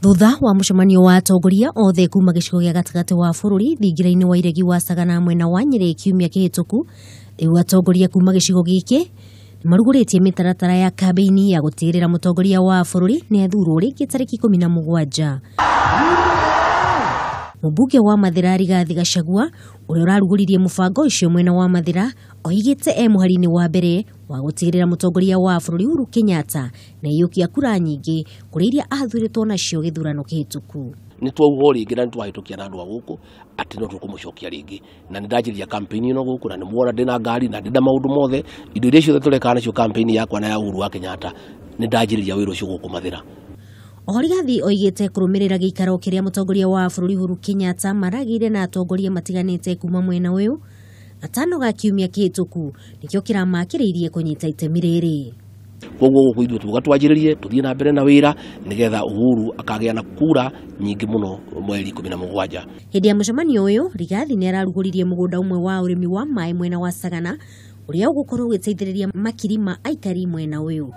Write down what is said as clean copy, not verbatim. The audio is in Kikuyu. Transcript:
Thutha wa mũcemanio wa atongoria othe kuma gĩcigo gĩa gatagatĩ wa bũrũri thingira-inĩ wa iregi wa Sagana mwena wa Nyĩrĩ kiumia kĩhĩtũku, rĩu atongoria kuma gĩcigo gĩkĩ nĩmarugũrĩtie mĩtaratara ya kambĩini ya gũtigĩrĩra mũtongoria wa bũrũri nĩ athurwo rĩngĩ tarĩki 17. Mũmbunge wa Mathĩra Rigathĩ Gachagua ũrĩa ũrarugũririe mũbango ũcio mwena wa Mathĩra oigĩte e mũhari-inĩ wa mbere wa gũtigĩrĩra mũtongoria wa bũrũri Uhuru Kenyatta na aiyũkia kura nyingĩ kũrĩ iria athurĩtwo nacio gĩthurano kĩhĩtũku. Nĩ twauga o rĩngĩ na nĩ twahĩtũkia na andũ a gũkũ atĩ no tũkũmũcokia rĩngĩ, na nĩ ndanjĩrĩria campaign ĩno gũkũ, na nĩ muona ndĩna ngari na ndĩna maũndũ mothe, indo iria ciothe tũrekaga nacio campaign yakwa na ya Uhuru wa Kenyatta, nĩ ndanjĩrĩria wĩra ũcio gũkũ Mathĩra. Oho Rigathi oigĩte kũrũmĩrĩra gĩikaro kĩrĩa mũtongoria wa bũrũri Uhuru Kenyatta maragĩire na atongoria matiganĩte kuma mwena ũyũ gatano ga kiumia kĩhĩtũku nĩkĩo kĩramakĩrĩirie kũnyita itemi rĩrĩ. Koguo gũkũ ithuĩ tuga twanjĩrĩrie tũthiĩ na mbere na wĩra nĩgetha Uhuru akagĩa na kura nyingĩ mũno mweri 17. Hĩndĩ ya mũcemanio ũyũ Rigathi nĩ ararugũririe mũgũnda ũmwe wa ũrĩmi wa maĩ mwena wa Sagana ũrĩa ũgũkorwo ũgĩteithĩrĩria makiri ma aikari mwena ũyũ.